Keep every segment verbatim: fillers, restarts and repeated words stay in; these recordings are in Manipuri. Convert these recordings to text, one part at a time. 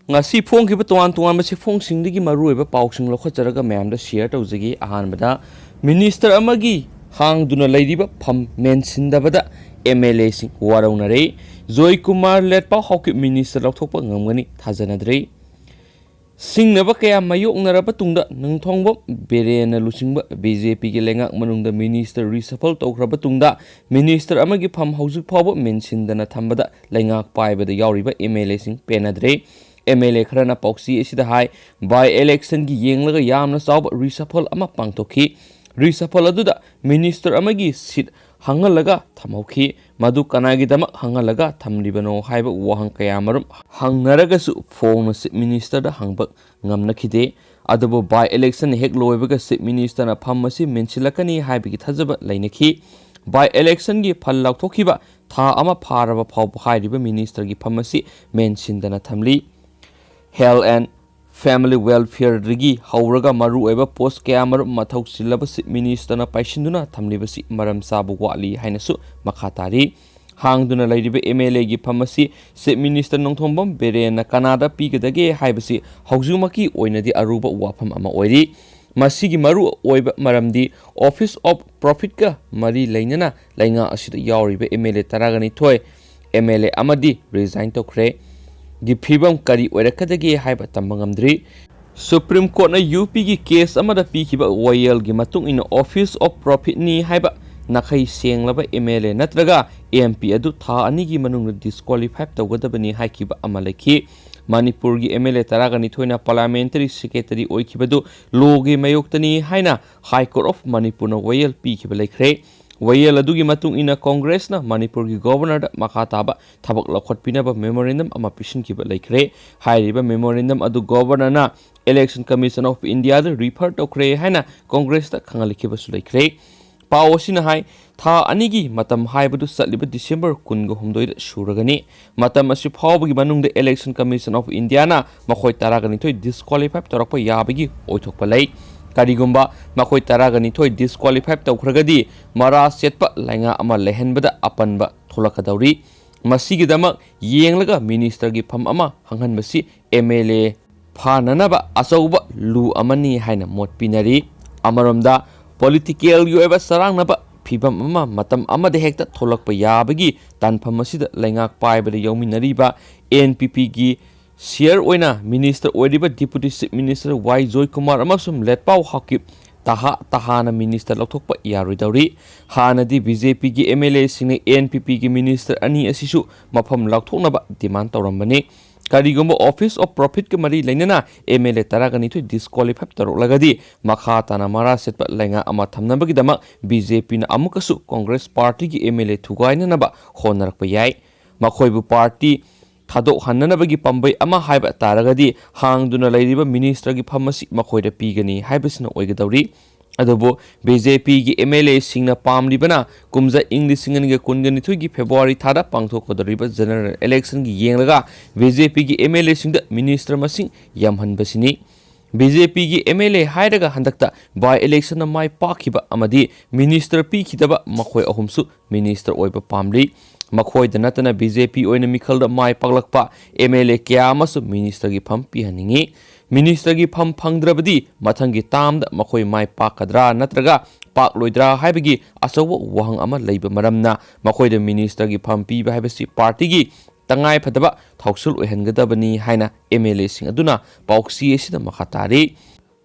ꯉꯁꯤ ꯐꯣꯡꯈꯤꯕ ꯇꯣꯉꯥꯟ ꯇꯣꯉꯥꯟꯕ ꯆꯦꯐꯣꯡꯁꯤꯡꯗꯒꯤ ꯃꯔꯨꯑꯣꯏꯕ ꯄꯥꯎꯁꯤꯡ ꯂꯧꯈꯠꯆꯔꯒ ꯃꯌꯥꯝꯗ ꯁꯤꯌꯔ ꯇꯧꯖꯒꯦ꯫ ꯑꯍꯥꯟꯕꯗ, ꯃꯤꯅꯤꯁꯇꯔ ꯑꯃꯒꯤ ꯍꯥꯡꯗꯨꯅ ꯂꯩꯔꯤꯕ ꯐꯝ ꯃꯦꯟꯁꯤꯟꯗꯕꯗ M L ꯑꯦꯁꯤꯡ ꯋꯥꯔꯧꯅꯔꯦ꯫ Joykumar ꯂꯦꯠꯄꯥꯎ Haokip minister ꯂꯧꯊꯣꯛꯄ ꯉꯝꯒꯅꯤ ꯊꯥꯖꯅꯗ꯭ꯔꯦ꯫ ꯁꯤꯡꯅꯕ ꯀꯌꯥ ꯃꯥꯌꯣꯛꯅꯔꯕ ꯇꯨꯡꯗ ꯅꯣꯡꯊꯣꯝꯕꯝ ꯕꯤꯔꯦꯟꯅ ꯂꯨꯆꯤꯡꯕ ꯕꯤ ꯖꯦ ꯄꯤꯒꯤ ꯂꯩꯉꯥꯛ ꯃꯅꯨꯡꯗ ꯃꯤꯅꯤꯁꯇꯔ ꯔꯤꯁꯐꯜ ꯇꯧꯈ꯭ꯔꯕ ꯇꯨꯡꯗ ꯃꯤꯅꯤꯁꯇꯔ ꯑꯃꯒꯤ ꯐꯝ ꯍꯧꯖꯤꯛ ꯐꯥꯎꯕ ꯃꯦꯟꯁꯤꯟꯗꯅ ꯊꯝꯕꯗ ꯂꯩꯉꯥꯛ ꯄꯥꯏꯕꯗ ꯌꯥꯎꯔꯤꯕ ꯑꯦꯝ ꯑꯦꯜ ꯑꯦꯁꯤꯡ ꯄꯦꯟꯅꯗ꯭ꯔꯦ꯫ ꯑꯦꯝ ꯑꯦꯜ ꯑꯦ ꯈꯔꯅ ꯄꯥꯎꯆꯦ ꯑꯁꯤꯗ ꯍꯥꯏ, ꯕꯥꯏ ꯏꯂꯦꯛꯁꯟꯒꯤ ꯌꯦꯡꯂꯒ ꯌꯥꯝꯅ ꯆꯥꯎꯕ ꯔꯤꯁꯐꯜ ꯑꯃ ꯄꯥꯡꯊꯣꯛꯈꯤ꯫ ꯔꯤꯁꯐꯜ ꯑꯗꯨꯗ ꯃꯤꯅꯤꯁꯇꯔ ꯑꯃꯒꯤ ꯁꯤꯠ ꯍꯥꯡꯍꯜꯂꯒ ꯊꯝꯍꯧꯈꯤ꯫ ꯃꯗꯨ ꯀꯅꯥꯒꯤꯗꯃꯛ ꯍꯥꯡꯍꯜꯂꯒ ꯊꯝꯂꯤꯕꯅꯣ ꯍꯥꯏꯕ ꯋꯥꯍꯪ ꯀꯌꯥꯃꯔꯨꯝ ꯍꯪꯅꯔꯒꯁꯨ ꯐꯣꯡꯅ ꯆꯤꯐ ꯃꯤꯅꯤꯁꯇꯔꯗ ꯍꯪꯕ ꯉꯝꯅꯈꯤꯗꯦ꯫ ꯑꯗꯨꯕꯨ ꯕꯥꯏ ꯏꯂꯦꯛꯁꯟ ꯍꯦꯛ ꯂꯣꯏꯕꯒ ꯆꯤꯐ ꯃꯤꯅꯤꯁꯇꯔꯅ ꯐꯝ ꯑꯁꯤ ꯃꯦꯟꯁꯤꯜꯂꯛꯀꯅꯤ ꯍꯥꯏꯕꯒꯤ ꯊꯥꯖꯕ ꯂꯩꯅꯈꯤ꯫ ꯕꯥꯏ ꯏꯂꯦꯛꯁꯟꯒꯤ ꯐꯜ ꯂꯥꯎꯊꯣꯛꯈꯤꯕ ꯊꯥ ꯑꯃ ꯐꯥꯔꯕ ꯐꯥꯎꯕ ꯍꯥꯏꯔꯤꯕ ꯃꯤꯅꯤꯁꯇꯔꯒꯤ ꯐꯝ ꯑꯁꯤ ꯃꯦꯟꯁꯤꯟꯗꯅ ꯊꯝꯂꯤ꯫ Health and Family Welfareꯗꯒꯤ ꯍꯧꯔꯒ ꯃꯔꯨꯑꯣꯏꯕ ꯄꯣꯁ ꯀꯌꯥꯃꯔꯨꯝ ꯃꯊꯧ ꯆꯤꯜꯂꯕ ꯆꯤꯐ ꯃꯤꯅꯤꯁꯇꯔꯅ ꯄꯥꯏꯁꯤꯟꯗꯨꯅ ꯊꯝꯂꯤꯕꯁꯤ ꯃꯔꯝ ꯆꯥꯕ ꯋꯥꯠꯂꯤ ꯍꯥꯏꯅꯁꯨ ꯃꯈꯥ ꯇꯥꯔꯤ꯫ ꯍꯥꯡꯗꯨꯅ ꯂꯩꯔꯤꯕ ꯑꯦꯝ ꯑꯦꯜ ꯑꯦꯒꯤ ꯐꯝ ꯑꯁꯤ ꯆꯤꯐ ꯃꯤꯅꯤꯁꯇꯔ ꯅꯣꯡꯊꯣꯝꯕꯝ ꯕꯤꯔꯦꯟꯅ ꯀꯅꯥꯗ ꯄꯤꯒꯗꯒꯦ ꯍꯥꯏꯕꯁꯤ ꯍꯧꯖꯤꯛꯃꯛꯀꯤ ꯑꯣꯏꯅꯗꯤ ꯑꯔꯨꯕ ꯋꯥꯐꯝ ꯑꯃ ꯑꯣꯏꯔꯤ꯫ ꯃꯁꯤꯒꯤ ꯃꯔꯨ ꯑꯣꯏꯕ ꯃꯔꯝꯗꯤ Office of Profitꯀ ꯃꯔꯤ ꯂꯩꯅꯅ ꯂꯩꯉꯥꯛ ꯑꯁꯤꯗ ꯌꯥꯎꯔꯤꯕ ꯑꯦꯝ ꯑꯦꯜ ꯑꯦ ꯇꯔꯥꯒ ꯅꯤꯊꯣꯏ, ꯑꯦꯝ ꯑꯦꯜ ꯑꯦ ꯑꯃꯗꯤ ꯔꯤꯖꯥꯏꯟ ꯇꯧꯈ꯭ꯔꯦ꯫ ꯒꯤ ꯐꯤꯕꯝ ꯀꯔꯤ ꯑꯣꯏꯔꯛꯀꯗꯒꯦ ꯍꯥꯏꯕ ꯇꯝꯕ ꯉꯝꯗ꯭ꯔꯤ꯫ ꯁꯨꯄ꯭ꯔꯤꯝ ꯀꯣꯔꯠꯅ ꯌꯨ ꯄꯤꯒꯤ ꯀꯦꯁ ꯑꯃꯗ ꯄꯤꯈꯤꯕ ꯋꯥꯌꯦꯜꯒꯤ ꯃꯇꯨꯡ ꯏꯟꯅ Office of Profitꯅꯤ ꯍꯥꯏꯕ ꯅꯥꯈꯩ ꯁꯦꯡꯂꯕ ꯑꯦꯝ ꯑꯦꯜ ꯑꯦ ꯅꯠꯇ꯭ꯔꯒ ꯑꯦꯝ ꯄꯤ ꯑꯗꯨ ꯊꯥ ꯑꯅꯤꯒꯤ ꯃꯅꯨꯡꯗ ꯗꯤꯁꯀ꯭ꯋꯥꯂꯤꯐꯥꯏ ꯇꯧꯒꯗꯕꯅꯤ ꯍꯥꯏꯈꯤꯕ ꯑꯃ ꯂꯩꯈꯤ꯫ ꯃꯅꯤꯄꯨꯔꯒꯤ ꯑꯦꯝ ꯑꯦꯜ ꯑꯦ ꯇꯔꯥꯒ ꯅꯤꯊꯣꯏꯅ ꯄꯥꯔꯂꯤꯌꯥꯃꯦꯟꯇꯔꯤ ꯁꯦꯀ꯭ꯔꯦꯇꯔꯤ ꯑꯣꯏꯈꯤꯕꯗꯨ ꯂꯣꯒꯤ ꯃꯥꯌꯣꯛꯇꯅꯤ ꯍꯥꯏꯅ High Court of ꯃꯅꯤꯄꯨꯔꯅ ꯋꯥꯌꯦꯜ ꯄꯤꯈꯤꯕ ꯂꯩꯈ꯭ꯔꯦ꯫ ꯋꯥꯌꯦꯜ ꯑꯗꯨꯒꯤ ꯃꯇꯨꯡ ꯏꯟꯅ ꯀꯣꯡꯒ꯭ꯔꯦꯁꯅ ꯃꯅꯤꯄꯨꯔꯒꯤ ꯒꯣꯚꯔꯅꯔꯗ ꯃꯈꯥ ꯇꯥꯕ ꯊꯕꯛ ꯂꯧꯈꯠꯄꯤꯅꯕ ꯃꯦꯃꯣꯔꯦꯟꯗꯝ ꯑꯃ ꯄꯤꯁꯤꯟꯈꯤꯕ ꯂꯩꯈ꯭ꯔꯦ꯫ ꯍꯥꯏꯔꯤꯕ ꯃꯦꯃꯣꯔꯦꯟꯗꯝ ꯑꯗꯨ ꯒꯣꯚꯔꯅꯔꯅ Election Commission of Indiaꯗ ꯔꯤꯐꯔ ꯇꯧꯈ꯭ꯔꯦ ꯍꯥꯏꯅ ꯀꯣꯡꯒ꯭ꯔꯦꯁꯇ ꯈꯪꯍꯜꯂꯛꯈꯤꯕꯁꯨ ꯂꯩꯈ꯭ꯔꯦ꯫ ꯄꯥꯎ ꯑꯁꯤꯅ ꯍꯥꯏ, ꯊꯥ ꯑꯅꯤꯒꯤ ꯃꯇꯝ ꯍꯥꯏꯕꯗꯨ ꯆꯠꯂꯤꯕ ꯗꯤꯁꯦꯝꯕꯔ ꯀꯨꯟꯒ ꯍꯨꯝꯗꯣꯏꯗ ꯁꯨꯔꯒꯅꯤ꯫ ꯃꯇꯝ ꯑꯁꯤ ꯐꯥꯎꯕꯒꯤ ꯃꯅꯨꯡꯗ Election Commission of Indiaꯅ ꯃꯈꯣꯏ ꯇꯔꯥꯒ ꯅꯤꯊꯣꯏ ꯗꯤꯁꯀ꯭ꯋꯥꯂꯤꯐꯥꯏ ꯇꯧꯔꯛꯄ ꯌꯥꯕꯒꯤ ꯑꯣꯏꯊꯣꯛꯄ ꯂꯩ꯫ ꯀꯔꯤꯒꯨꯝꯕ ꯃꯈꯣꯏ ꯇꯔꯥꯒ ꯅꯤꯊꯣꯏ ꯗꯤꯁꯀ꯭ꯋꯥꯂꯤꯐꯥꯏ ꯇꯧꯈ꯭ꯔꯒꯗꯤ ꯃꯔꯥ ꯆꯦꯠꯄ ꯂꯩꯉꯥꯛ ꯑꯃ ꯂꯩꯍꯟꯕꯗ ꯑꯄꯟꯕ ꯊꯣꯛꯂꯛꯀꯗꯧꯔꯤ꯫ ꯃꯁꯤꯒꯤꯗꯃꯛ ꯌꯦꯡꯂꯒ ꯃꯤꯅꯤꯁꯇꯔꯒꯤ ꯐꯝ ꯑꯃ ꯍꯪꯍꯟꯕꯁꯤ ꯑꯦꯝ ꯑꯦꯜ ꯑꯦ ꯐꯥꯅꯅꯕ ꯑꯆꯧꯕ ꯂꯨ ꯑꯃꯅꯤ ꯍꯥꯏꯅ ꯃꯣꯠ ꯄꯤꯅꯔꯤ꯫ ꯑꯃꯔꯣꯝꯗ, ꯄꯣꯂꯤꯇꯤꯀꯦꯜꯒꯤ ꯑꯣꯏꯕ ꯆꯔꯥꯡꯅꯕ ꯐꯤꯚꯝ ꯑꯃ ꯃꯇꯝ ꯑꯃꯗ ꯍꯦꯛꯇ ꯊꯣꯛꯂꯛꯄ ꯌꯥꯕꯒꯤ ꯇꯥꯟꯐꯝ ꯑꯁꯤꯗ ꯂꯩꯉꯥꯛ ꯄꯥꯏꯕꯗ ꯌꯥꯎꯃꯤꯟꯅꯔꯤꯕ ꯑꯦꯟ ꯄꯤ ꯄꯤꯒꯤ ꯁꯤꯌꯔ ꯑꯣꯏꯅ ꯃꯤꯅꯤꯁꯇꯔ ꯑꯣꯏꯔꯤꯕ ꯗꯤꯄꯨꯇꯤ ꯆꯤꯐ ꯃꯤꯅꯤꯁꯇꯔ ꯋꯥꯏ ꯖꯣꯏꯀꯨꯃꯥꯔ ꯑꯃꯁꯨꯡ ꯂꯦꯠꯄꯥꯎ ꯍꯥꯎꯀꯤꯞ ꯇꯍꯥ ꯇꯍꯥꯅ ꯃꯤꯅꯤꯁꯇꯔ ꯂꯧꯊꯣꯛꯄ ꯌꯥꯔꯣꯏꯗꯧꯔꯤ꯫ ꯍꯥꯟꯅꯗꯤ ꯕꯤ ꯖꯦ ꯄꯤꯒꯤ ꯑꯦꯝ ꯑꯦꯜ ꯑꯦꯁꯤꯡꯅ ꯑꯦꯟ ꯄꯤ ꯄꯤꯒꯤ ꯃꯤꯅꯤꯁꯇꯔ ꯑꯅꯤ ꯑꯁꯤꯁꯨ ꯃꯐꯝ ꯂꯧꯊꯣꯛꯅꯕ ꯗꯤꯃꯥꯟ ꯇꯧꯔꯝꯕꯅꯤ꯫ ꯀꯔꯤꯒꯨꯝꯕ ꯑꯣꯐꯤꯁ ꯑꯣꯐ ꯄ꯭ꯔꯣꯐꯤꯠꯀ ꯃꯔꯤ ꯂꯩꯅꯅ ꯑꯦꯝ ꯑꯦꯜ ꯑꯦ ꯇꯔꯥꯒ ꯅꯤꯊꯣꯏ ꯗꯤꯁꯀ꯭ꯋꯥꯂꯤꯐꯥꯏ ꯇꯧꯔꯛꯂꯒꯗꯤ, ꯃꯈꯥ ꯇꯥꯅ ꯃꯔꯥ ꯁꯦꯠꯄ ꯂꯩꯉꯥꯛ ꯑꯃ ꯊꯝꯅꯕꯒꯤꯗꯃꯛ ꯕꯤ ꯖꯦ ꯄꯤꯅ ꯑꯃꯨꯛꯀꯁꯨ ꯀꯣꯡꯒ꯭ꯔꯦꯁ ꯄꯥꯔꯇꯤꯒꯤ ꯑꯦꯝ ꯑꯦꯜ ꯑꯦ ꯊꯨꯒꯥꯏꯅꯅꯕ ꯍꯣꯠꯅꯔꯛꯄ ꯌꯥꯏ꯫ ꯃꯈꯣꯏꯕꯨ ꯄꯥꯔꯇꯤ ꯊꯥꯗꯣꯛꯍꯟꯅꯅꯕꯒꯤ ꯄꯥꯝꯕꯩ ꯑꯃ ꯍꯥꯏꯕ ꯇꯥꯔꯒꯗꯤ, ꯍꯥꯡꯗꯨꯅ ꯂꯩꯔꯤꯕ ꯃꯤꯅꯤꯁꯇꯔꯒꯤ ꯐꯝ ꯑꯁꯤ ꯃꯈꯣꯏꯗ ꯄꯤꯒꯅꯤ ꯍꯥꯏꯕꯁꯤꯅ ꯑꯣꯏꯒꯗꯧꯔꯤ꯫ ꯑꯗꯨꯕꯨ ꯕꯤ ꯖꯦ ꯄꯤꯒꯤ ꯑꯦꯝ ꯑꯦꯜ ꯑꯦꯁꯤꯡꯅ ꯄꯥꯝꯂꯤꯕꯅ ꯀꯨꯝꯖꯥ ꯏꯪ ꯂꯤꯁꯤꯡ ꯑꯅꯤꯒ ꯀꯨꯟꯒ ꯅꯤꯊꯣꯏꯒꯤ ꯐꯦꯕ꯭ꯔꯨꯋꯥꯔꯤ ꯊꯥꯗ ꯄꯥꯡꯊꯣꯛꯀꯗꯧꯔꯤꯕ ꯖꯦꯅꯔꯦꯜ ꯏꯂꯦꯛꯁꯟꯒꯤ ꯌꯦꯡꯂꯒ ꯕꯤ ꯖꯦ ꯄꯤꯒꯤ ꯑꯦꯝ ꯑꯦꯜ ꯑꯦꯁꯤꯡꯗ ꯃꯤꯅꯤꯁꯇꯔ ꯃꯁꯤꯡ ꯌꯥꯝꯍꯟꯕꯁꯤꯅꯤ꯫ ꯕꯤ ꯖꯦ ꯄꯤꯒꯤ ꯑꯦꯝ ꯑꯦꯜ ꯑꯦ ꯍꯥꯏꯔꯒ ꯍꯟꯗꯛꯇ ꯕꯥꯏ ꯏꯂꯦꯛꯁꯟꯗ ꯃꯥꯏ ꯄꯥꯛꯈꯤꯕ ꯑꯃꯗꯤ ꯃꯤꯅꯤꯁꯇꯔ ꯄꯤꯈꯤꯗꯕ ꯃꯈꯣꯏ ꯑꯍꯨꯝꯁꯨ ꯃꯤꯅꯤꯁꯇꯔ ꯑꯣꯏꯕ ꯄꯥꯝꯂꯤ꯫ ꯃꯈꯣꯏꯗ ꯅꯠꯇꯅ ꯕꯤ ꯖꯦ ꯄꯤ ꯑꯣꯏꯅ ꯃꯤꯈꯜꯗ ꯃꯥꯏ ꯄꯥꯛꯂꯛꯄ ꯑꯦꯝ ꯑꯦꯜ ꯑꯦ ꯀꯌꯥ ꯑꯃꯁꯨ ꯃꯤꯅꯤꯁꯇꯔꯒꯤ ꯐꯝ ꯄꯤꯍꯟꯅꯤꯡꯏ꯫ ꯃꯤꯅꯤꯁꯇꯔꯒꯤ ꯐꯝ ꯐꯪꯗ꯭ꯔꯕꯗꯤ ꯃꯊꯪꯒꯤ ꯇꯥꯝꯗ ꯃꯈꯣꯏ ꯃꯥꯏ ꯄꯥꯛꯀꯗ꯭ꯔꯥ ꯅꯠꯇ꯭ꯔꯒ ꯄꯥꯛꯂꯣꯏꯗ꯭ꯔꯥ ꯍꯥꯏꯕꯒꯤ ꯑꯆꯧꯕ ꯋꯥꯍꯪ ꯑꯃ ꯂꯩꯕ ꯃꯔꯝꯅ, ꯃꯈꯣꯏꯗ ꯃꯤꯅꯤꯁꯇꯔꯒꯤ ꯐꯝ ꯄꯤꯕ ꯍꯥꯏꯕꯁꯤ ꯄꯥꯔꯇꯤꯒꯤ ꯇꯉꯥꯏꯐꯗꯕ ꯊꯧꯁꯤꯜ ꯑꯣꯏꯍꯟꯒꯗꯕꯅꯤ ꯍꯥꯏꯅ ꯑꯦꯝ ꯑꯦꯜ ꯑꯦꯁꯤꯡ ꯑꯗꯨꯅ ꯄꯥꯎꯆꯦ ꯑꯁꯤꯗ ꯃꯈꯥ ꯇꯥꯔꯤ꯫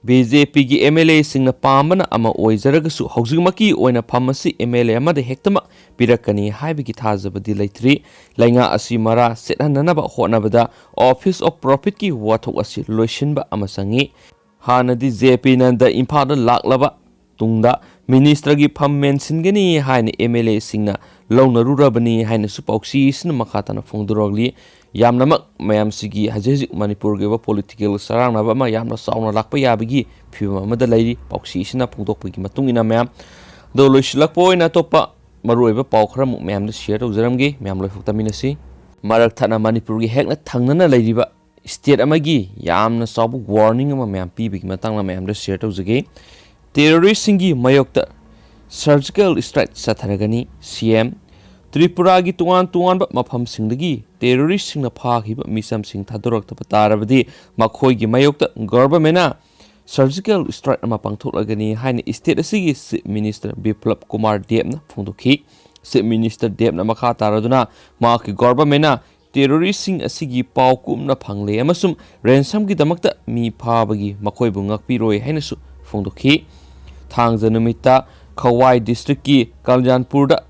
ꯕꯤ ꯖꯦ ꯄꯤꯒꯤ ꯑꯦꯝ ꯑꯦꯜ ꯑꯦꯁꯤꯡꯅ ꯄꯥꯝꯕꯅ ꯑꯃ ꯑꯣꯏꯖꯔꯒꯁꯨ, ꯍꯧꯖꯤꯛꯃꯛꯀꯤ ꯑꯣꯏꯅ ꯐꯝ ꯑꯁꯤ ꯑꯦꯝ ꯑꯦꯜ ꯑꯦ ꯑꯃꯗ ꯍꯦꯛꯇꯃꯛ ꯄꯤꯔꯛꯀꯅꯤ ꯍꯥꯏꯕꯒꯤ ꯊꯥꯖꯕꯗꯤ ꯂꯩꯇ꯭ꯔꯤ꯫ ꯂꯩꯉꯥꯛ ꯑꯁꯤ ꯃꯔꯥ ꯁꯦꯠꯍꯟꯅꯅꯕ ꯍꯣꯠꯅꯕꯗ ꯑꯣꯐꯤꯁ ꯑꯣꯐ ꯄ꯭ꯔꯣꯐꯤꯠꯀꯤ ꯋꯥꯊꯣꯛ ꯑꯁꯤ ꯂꯣꯏꯁꯤꯟꯕ ꯑꯃ ꯆꯪꯏ꯫ ꯍꯥꯟꯅꯗꯤ ꯖꯦ ꯄꯤ ꯅꯟꯗ ꯏꯝꯐꯥꯜꯗ ꯂꯥꯛꯂꯕ ꯇꯨꯡꯗ ꯃꯤꯅꯤꯁꯇꯔꯒꯤ ꯐꯝ ꯃꯦꯟꯁꯤꯟꯒꯅꯤ ꯍꯥꯏꯅ ꯑꯦꯝ ꯑꯦꯜ ꯑꯦꯁꯤꯡꯅ ꯂꯧꯅꯔꯨꯔꯕꯅꯤ ꯍꯥꯏꯅꯁꯨ ꯄꯥꯎꯆꯦꯁꯤꯅ ꯃꯈꯥ ꯇꯥꯅ ꯐꯣꯡꯗꯣꯔꯛꯂꯤ꯫ ꯌꯥꯝꯅꯃꯛ ꯃꯌꯥꯝꯁꯤꯒꯤ ꯍꯧꯖꯤꯛ ꯍꯧꯖꯤꯛ ꯃꯅꯤꯄꯨꯔꯒꯤ ꯑꯣꯏꯕ ꯄꯣꯂꯤꯇꯤꯀꯦꯜ ꯆꯔꯥꯡꯅꯕ ꯑꯃ ꯌꯥꯝꯅ ꯆꯥꯎꯅ ꯂꯥꯛꯄ ꯌꯥꯕꯒꯤ ꯐꯤꯕꯝ ꯑꯃꯗ ꯂꯩꯔꯤ, ꯄꯥꯎꯆꯦꯁꯤꯅ ꯐꯣꯡꯗꯣꯛꯄꯒꯤ ꯃꯇꯨꯡ ꯏꯟꯅ ꯃꯌꯥꯝ꯫ ꯑꯗꯣ ꯂꯣꯏꯁꯤꯜꯂꯛꯄ ꯑꯣꯏꯅ ꯑꯇꯣꯞꯄ ꯃꯔꯨꯑꯣꯏꯕ ꯄꯥꯎ ꯈꯔꯃꯨꯛ ꯃꯌꯥꯝꯗ ꯁꯤꯌꯔ ꯇꯧꯖꯔꯝꯒꯦ, ꯃꯌꯥꯝ ꯂꯣꯏꯐꯥꯎ ꯇꯥꯃꯤꯟꯅꯁꯤ꯫ ꯃꯔꯛ ꯊꯠꯅ ꯃꯅꯤꯄꯨꯔꯒꯤ ꯍꯦꯛꯅ ꯊꯪꯅꯅ ꯂꯩꯔꯤꯕ ꯁ꯭ꯇꯦꯠ ꯑꯃꯒꯤ ꯌꯥꯝꯅ ꯆꯥꯎꯕ ꯋꯥꯔꯅꯤꯡ ꯑꯃ ꯃꯌꯥꯝ ꯄꯤꯕꯒꯤ ꯃꯇꯥꯡꯗ ꯃꯌꯥꯝꯗ ꯁꯤꯌꯔ ꯇꯧꯖꯒꯦ꯫ ꯇꯦꯔꯣꯔꯤꯁꯁꯤꯡꯒꯤ ꯃꯥꯌꯣꯛꯇ ꯁꯔꯖꯤꯀꯦꯜ ꯁ꯭ꯇ꯭ꯔꯥꯏꯛ ꯆꯠꯊꯔꯒꯅꯤ, ꯁꯤ ꯑꯦꯝ꯫ ꯇ꯭ꯔꯤꯄꯨꯔꯥꯒꯤ ꯇꯣꯉꯥꯟ ꯇꯣꯉꯥꯟꯕ ꯃꯐꯝꯁꯤꯡꯗꯒꯤ ꯇꯦꯔꯣꯔꯤꯁꯁꯤꯡꯅ ꯐꯥꯈꯤꯕ ꯃꯤꯆꯝꯁꯤꯡ ꯊꯥꯗꯣꯔꯛꯇꯕ ꯇꯥꯔꯕꯗꯤ ꯃꯈꯣꯏꯒꯤ ꯃꯥꯌꯣꯛꯇ ꯒꯚꯔꯟꯃꯦꯟꯅ ꯁꯔꯖꯤꯀꯦꯜ ꯁ꯭ꯇ꯭ꯔꯥꯏꯛ ꯑꯃ ꯄꯥꯡꯊꯣꯛꯂꯒꯅꯤ ꯍꯥꯏꯅ ꯁ꯭ꯇꯦꯠ ꯑꯁꯤꯒꯤ ꯆꯤꯐ ꯃꯤꯅꯤꯁꯇꯔ ꯕꯤꯄ꯭ꯂꯕ ꯀꯨꯃꯥꯔ ꯗꯦꯕꯅ ꯐꯣꯡꯗꯣꯛꯈꯤ꯫ ꯆꯤꯐ ꯃꯤꯅꯤꯁꯇꯔ ꯗꯦꯕꯅ ꯃꯈꯥ ꯇꯥꯔꯗꯨꯅ ꯃꯍꯥꯛꯀꯤ ꯒꯚꯔꯟꯃꯦꯟꯅ ꯇꯦꯔꯣꯔꯤꯁꯁꯤꯡ ꯑꯁꯤꯒꯤ ꯄꯥꯎ ꯀꯨꯞꯅ ꯐꯪꯂꯦ ꯑꯃꯁꯨꯡ ꯔꯦꯟꯁꯝꯒꯤꯗꯃꯛꯇ ꯃꯤ ꯐꯥꯕꯒꯤ ꯃꯈꯣꯏꯕꯨ ꯉꯥꯛꯄꯤꯔꯣꯏ ꯍꯥꯏꯅꯁꯨ ꯐꯣꯡꯗꯣꯛꯈꯤ꯫ ꯊꯥꯡꯖ ꯅꯨꯃꯤꯠꯇ ꯈꯋꯥꯏ ꯗꯤꯁꯇ꯭ꯔꯤꯛꯀꯤ ꯀꯂꯌꯥꯟꯄꯨꯔꯗ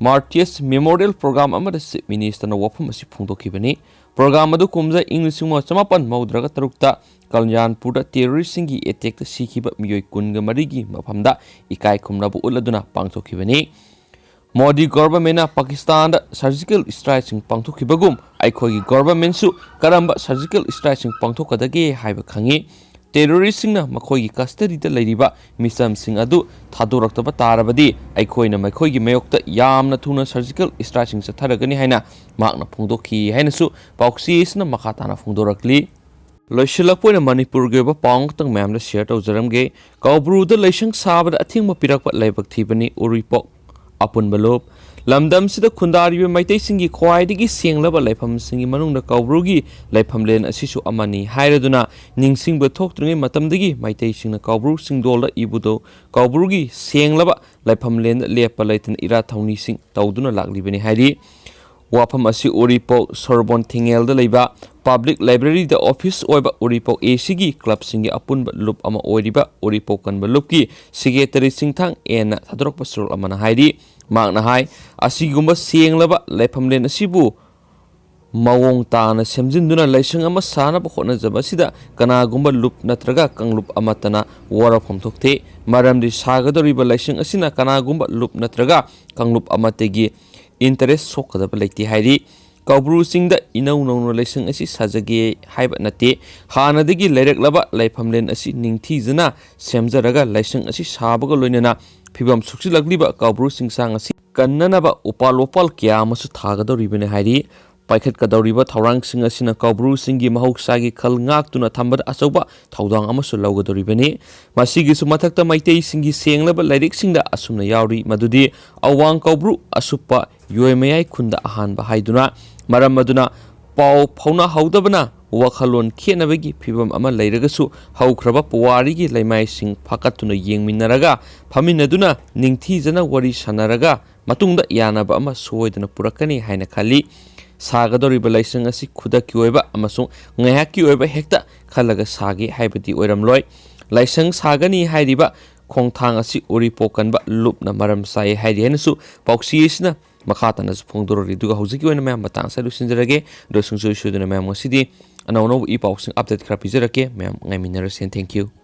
ꯃꯥꯔꯇꯤꯌꯔꯁ ꯃꯦꯃꯣꯔꯤꯌꯦꯜ ꯄ꯭ꯔꯣꯒ꯭ꯔꯥꯝ ꯑꯃꯗ ꯆꯤꯐ ꯃꯤꯅꯤꯁꯇꯔꯅ ꯋꯥꯐꯝ ꯑꯁꯤ ꯐꯣꯡꯗꯣꯛꯈꯤꯕꯅꯤ꯫ ꯄ꯭ꯔꯣꯒ꯭ꯔꯥꯝ ꯑꯗꯨ ꯀꯨꯝꯖꯥ ꯏꯪ ꯂꯤꯁꯤꯡ ꯑꯃ ꯆꯃꯥꯄꯟ ꯃꯧꯗ꯭ꯔꯥꯒ ꯇꯔꯨꯛꯇ ꯀꯂꯌꯥꯟꯄꯨꯔꯗ ꯇꯦꯔꯣꯔꯤꯁꯁꯤꯡꯒꯤ ꯑꯦꯇꯦꯛꯇ ꯁꯤꯈꯤꯕ ꯃꯤꯑꯣꯏ ꯀꯨꯟꯒ ꯃꯔꯤꯒꯤ ꯃꯐꯝꯗ ꯏꯀꯥꯏ ꯈꯨꯝꯅꯕ ꯎꯠꯂꯗꯨꯅ ꯄꯥꯡꯊꯣꯛꯈꯤꯕꯅꯤ꯫ ꯃꯣꯗꯤ ꯒꯣꯚꯔꯟꯃꯦꯟꯠꯅ ꯄꯥꯀꯤꯁꯇꯥꯟꯗ ꯁꯔꯖꯤꯀꯦꯜ ꯁ꯭ꯇ꯭ꯔꯥꯏꯛꯁꯤꯡ ꯄꯥꯡꯊꯣꯛꯈꯤꯕꯒꯨꯝ ꯑꯩꯈꯣꯏꯒꯤ ꯒꯣꯚꯔꯟꯃꯦꯟꯠꯁꯨ ꯀꯔꯝꯕ ꯁꯔꯖꯤꯀꯦꯜ ꯁ꯭ꯇ꯭ꯔꯥꯏꯛꯁꯤꯡ ꯄꯥꯡꯊꯣꯛꯀꯗꯒꯦ ꯍꯥꯏꯕ ꯈꯪꯏ꯫ ꯇꯦꯔꯣꯔꯤꯁꯁꯤꯡꯅ ꯃꯈꯣꯏꯒꯤ ꯀꯁꯇꯗꯤꯗ ꯂꯩꯔꯤꯕ ꯃꯤꯆꯝꯁꯤꯡ ꯑꯗꯨ ꯊꯥꯗꯣꯔꯛꯇꯕ ꯇꯥꯔꯕꯗꯤ ꯑꯩꯈꯣꯏꯅ ꯃꯈꯣꯏꯒꯤ ꯃꯥꯌꯣꯛꯇ ꯌꯥꯝꯅ ꯊꯨꯅ ꯁꯔꯖꯤꯀꯦꯜ ꯁ꯭ꯇ꯭ꯔꯥꯏꯛꯁꯤꯡ ꯆꯠꯊꯔꯒꯅꯤ ꯍꯥꯏꯅ ꯃꯍꯥꯛꯅ ꯐꯣꯡꯗꯣꯛꯈꯤ ꯍꯥꯏꯅꯁꯨ ꯄꯥꯎꯆꯦ ꯑꯁꯤꯅ ꯃꯈꯥ ꯇꯥꯅ ꯐꯣꯡꯗꯣꯔꯛꯂꯤ꯫ ꯂꯣꯏꯁꯤꯜꯂꯛꯄ ꯑꯣꯏꯅ ꯃꯅꯤꯄꯨꯔꯒꯤ ꯑꯣꯏꯕ ꯄꯥꯎ ꯑꯃꯈꯛꯇꯪ ꯃꯌꯥꯝꯗ ꯁꯤꯌꯔ ꯇꯧꯖꯔꯝꯒꯦ꯫ ꯀꯧꯕ꯭ꯔꯨꯗ ꯂꯩꯁꯪ ꯁꯥꯕꯗ ꯑꯊꯤꯡꯕ ꯄꯤꯔꯛꯄ ꯂꯥꯏꯕꯛ ꯊꯤꯕꯅꯤ ꯎꯔꯤꯄꯣꯛ ꯑꯄꯨꯟꯕ ꯂꯨꯞ꯫ ꯂꯝꯗꯝꯁꯤꯗ ꯈꯨꯟꯗꯥꯔꯤꯕ ꯃꯩꯇꯩꯁꯤꯡꯒꯤ ꯈ꯭ꯋꯥꯏꯗꯒꯤ ꯁꯦꯡꯂꯕ ꯂꯥꯏꯐꯝꯁꯤꯡꯒꯤ ꯃꯅꯨꯡꯗ ꯀꯧꯕ꯭ꯔꯨꯒꯤ ꯂꯥꯏꯐꯝꯂꯦꯟ ꯑꯁꯤꯁꯨ ꯑꯃꯅꯤ ꯍꯥꯏꯔꯗꯨꯅ ꯅꯤꯡꯁꯤꯡꯕ ꯊꯣꯛꯇ꯭ꯔꯤꯉꯩ ꯃꯇꯝꯗꯒꯤ ꯃꯩꯇꯩꯁꯤꯡꯅ ꯀꯧꯕ꯭ꯔꯨ ꯆꯤꯡꯗꯣꯜꯗ ꯏꯕꯨꯙꯧ ꯀꯧꯕ꯭ꯔꯨꯒꯤ ꯁꯦꯡꯂꯕ ꯂꯥꯏꯐꯝꯂꯦꯟꯗ ꯂꯦꯞꯄ ꯂꯩꯇꯅ ꯏꯔꯥꯠ ꯊꯧꯅꯤꯁꯤꯡ ꯇꯧꯗꯨꯅ ꯂꯥꯛꯂꯤꯕꯅꯤ ꯍꯥꯏꯔꯤ꯫ ꯋꯥꯐꯝ ꯑꯁꯤ ꯎꯔꯤꯄꯣꯛ ꯁꯣꯔꯣꯕꯣꯟ ꯊꯤꯡꯉꯦꯜꯗ ꯂꯩꯕ ꯄꯕ꯭ꯂꯤꯛ ꯂꯥꯏꯕ꯭ꯔꯦꯔꯤꯗ ꯑꯣꯐꯤꯁ ꯑꯣꯏꯕ ꯎꯔꯤꯄꯣꯛ ꯑꯦ ꯁꯤꯒꯤ ꯀ꯭ꯂꯕꯁꯤꯡꯒꯤ ꯑꯄꯨꯟꯕ ꯂꯨꯞ ꯑꯃ ꯑꯣꯏꯔꯤꯕ ꯎꯔꯤꯄꯣꯛ ꯀꯟꯕ ꯂꯨꯞꯀꯤ ꯁꯦꯀ꯭ꯔꯦꯇꯔꯤ ꯆꯤꯡꯊꯥꯡ ꯑꯦꯟꯅ ꯊꯥꯗꯣꯔꯛꯄ ꯆꯨꯔꯣꯜ ꯑꯃꯅ ꯍꯥꯏꯔꯤ꯫ ꯃꯍꯥꯛꯅ ꯍꯥꯏ, ꯑꯁꯤꯒꯨꯝꯕ ꯁꯦꯡꯂꯕ ꯂꯥꯏꯐꯝꯂꯦꯟ ꯑꯁꯤꯕꯨ ꯃꯑꯣꯡ ꯇꯥꯅ ꯁꯦꯝꯖꯤꯟꯗꯨꯅ ꯂꯥꯏꯁꯪ ꯑꯃ ꯁꯥꯅꯕ ꯍꯣꯠꯅꯖꯕ ꯑꯁꯤꯗ ꯀꯅꯥꯒꯨꯝꯕ ꯂꯨꯞ ꯅꯠꯇ꯭ꯔꯒ ꯀꯥꯡꯂꯨꯞ ꯑꯃꯠꯇꯅ ꯋꯥꯔꯧꯐꯝ ꯊꯣꯛꯇꯦ꯫ ꯃꯔꯝꯗꯤ ꯁꯥꯒꯗꯧꯔꯤꯕ ꯂꯥꯏꯁꯪ ꯑꯁꯤꯅ ꯀꯅꯥꯒꯨꯝꯕ ꯂꯨꯞ ꯅꯠꯇ꯭ꯔꯒ ꯀꯥꯡꯂꯨꯞ ꯑꯃꯠꯇꯒꯤ ꯏꯟꯇꯔꯦꯁ ꯁꯣꯛꯀꯗꯕ ꯂꯩꯇꯦ ꯍꯥꯏꯔꯤ꯫ ꯀꯧꯕ꯭ꯔꯨ ꯆꯤꯡꯗ ꯏꯅꯧ ꯅꯧꯅ ꯂꯥꯏꯁꯪ ꯑꯁꯤ ꯁꯥꯖꯒꯦ ꯍꯥꯏꯕ ꯅꯠꯇꯦ꯫ ꯍꯥꯟꯅꯗꯒꯤ ꯂꯩꯔꯛꯂꯕ ꯂꯥꯏꯐꯝꯂꯦꯟ ꯑꯁꯤ ꯅꯤꯡꯊꯤꯖꯅ ꯁꯦꯝꯖꯔꯒ ꯂꯥꯏꯁꯪ ꯑꯁꯤ ꯁꯥꯕꯒ ꯂꯣꯏꯅꯅ ꯐꯤꯕꯝ ꯁꯣꯛꯆꯤꯜꯂꯛꯂꯤꯕ ꯀꯧꯕ꯭ꯔꯨ ꯆꯤꯡꯁꯥꯡ ꯑꯁꯤ ꯀꯟꯅꯅꯕ ꯎꯄꯥꯜ ꯋꯥꯄꯥꯜ ꯀꯌꯥ ꯑꯃꯁꯨ ꯊꯥꯒꯗꯧꯔꯤꯕꯅꯤ ꯍꯥꯏꯔꯤ꯫ ꯄꯥꯏꯈꯠꯀꯗꯧꯔꯤꯕ ꯊꯧꯔꯥꯡꯁꯤꯡ ꯑꯁꯤꯅ ꯀꯧꯕ꯭ꯔꯨꯁꯤꯡꯒꯤ ꯃꯍꯧꯁꯥꯒꯤ ꯈꯜ ꯉꯥꯛꯇꯨꯅ ꯊꯝꯕꯗ ꯑꯆꯧꯕ ꯊꯧꯗꯥꯡ ꯑꯃꯁꯨ ꯂꯧꯒꯗꯧꯔꯤꯕꯅꯤ꯫ ꯃꯁꯤꯒꯤꯁꯨ ꯃꯊꯛꯇ ꯃꯩꯇꯩꯁꯤꯡꯒꯤ ꯁꯦꯡꯂꯕ ꯂꯥꯏꯔꯤꯛꯁꯤꯡꯗ ꯑꯁꯨꯝꯅ ꯌꯥꯎꯔꯤ, ꯃꯗꯨꯗꯤ ꯑꯋꯥꯡ ꯀꯧꯕ꯭ꯔꯨ ꯑꯁꯨꯞꯄ ꯌꯣꯏꯃꯌꯥꯏ ꯈꯨꯟꯗ ꯑꯍꯥꯟꯕ ꯍꯥꯏꯗꯨꯅ꯫ ꯃꯔꯝ ꯑꯗꯨꯅ ꯄꯥꯎ ꯐꯥꯎꯅꯍꯧꯗꯕꯅ ꯋꯥꯈꯜꯂꯣꯟ ꯈꯦꯠꯅꯕꯒꯤ ꯐꯤꯕꯝ ꯑꯃ ꯂꯩꯔꯒꯁꯨ, ꯍꯧꯈ꯭ꯔꯕ ꯄꯨꯋꯥꯔꯤꯒꯤ ꯂꯩꯃꯥꯏꯁꯤꯡ ꯐꯥꯀꯠꯇꯨꯅ ꯌꯦꯡꯃꯤꯟꯅꯔꯒ, ꯐꯝꯃꯤꯟꯅꯗꯨꯅ ꯅꯤꯡꯊꯤꯖꯅ ꯋꯥꯔꯤ ꯁꯥꯟꯅꯔꯒ ꯃꯇꯨꯡꯗ ꯌꯥꯅꯕ ꯑꯃ ꯁꯣꯏꯗꯅ ꯄꯨꯔꯛꯀꯅꯤ ꯍꯥꯏꯅ ꯈꯜꯂꯤ꯫ ꯁꯥꯒꯗꯧꯔꯤꯕ ꯂꯥꯏꯁꯪ ꯑꯁꯤ ꯈꯨꯗꯛꯀꯤ ꯑꯣꯏꯕ ꯑꯃꯁꯨꯡ ꯉꯥꯏꯍꯥꯛꯀꯤ ꯑꯣꯏꯕ ꯍꯦꯛꯇ ꯈꯜꯂꯒ ꯁꯥꯒꯦ ꯍꯥꯏꯕꯗꯤ ꯑꯣꯏꯔꯝꯂꯣꯏ꯫ ꯂꯥꯏꯁꯪ ꯁꯥꯒꯅꯤ ꯍꯥꯏꯔꯤꯕ ꯈꯣꯡꯊꯥꯡ ꯑꯁꯤ ꯎꯔꯤꯄꯣꯛ ꯀꯟꯕ ꯂꯨꯞꯅ ꯃꯔꯝ ꯆꯥꯏ ꯍꯥꯏꯔꯤ ꯍꯥꯏꯅꯁꯨ ꯄꯥꯎꯆꯦ ꯑꯁꯤꯅ ꯃꯈꯥ ꯇꯥꯅꯁꯨ ꯐꯣꯡꯗꯣꯔꯛꯂꯤ꯫ ꯑꯗꯨꯒ ꯍꯧꯖꯤꯛꯀꯤ ꯑꯣꯏꯅ ꯃꯌꯥꯝ ꯃꯇꯥꯡ ꯑꯁꯤꯗ ꯂꯣꯏꯁꯤꯟꯖꯔꯒꯦ꯫ ꯑꯗꯣ ꯁꯨꯡꯁꯣꯏ ꯁꯣꯏꯗꯅ ꯃꯌꯥꯝ ꯉꯁꯤꯗꯤ ꯑꯅꯧ ꯑꯅꯧꯕ ꯏ ꯄꯥꯎꯁꯤꯡ update ꯈꯔ ꯄꯤꯖꯔꯛꯀꯦ꯫ ꯃꯌꯥꯝ ꯉꯥꯏꯃꯤꯟꯅꯔꯁꯦ꯫ Thank you꯫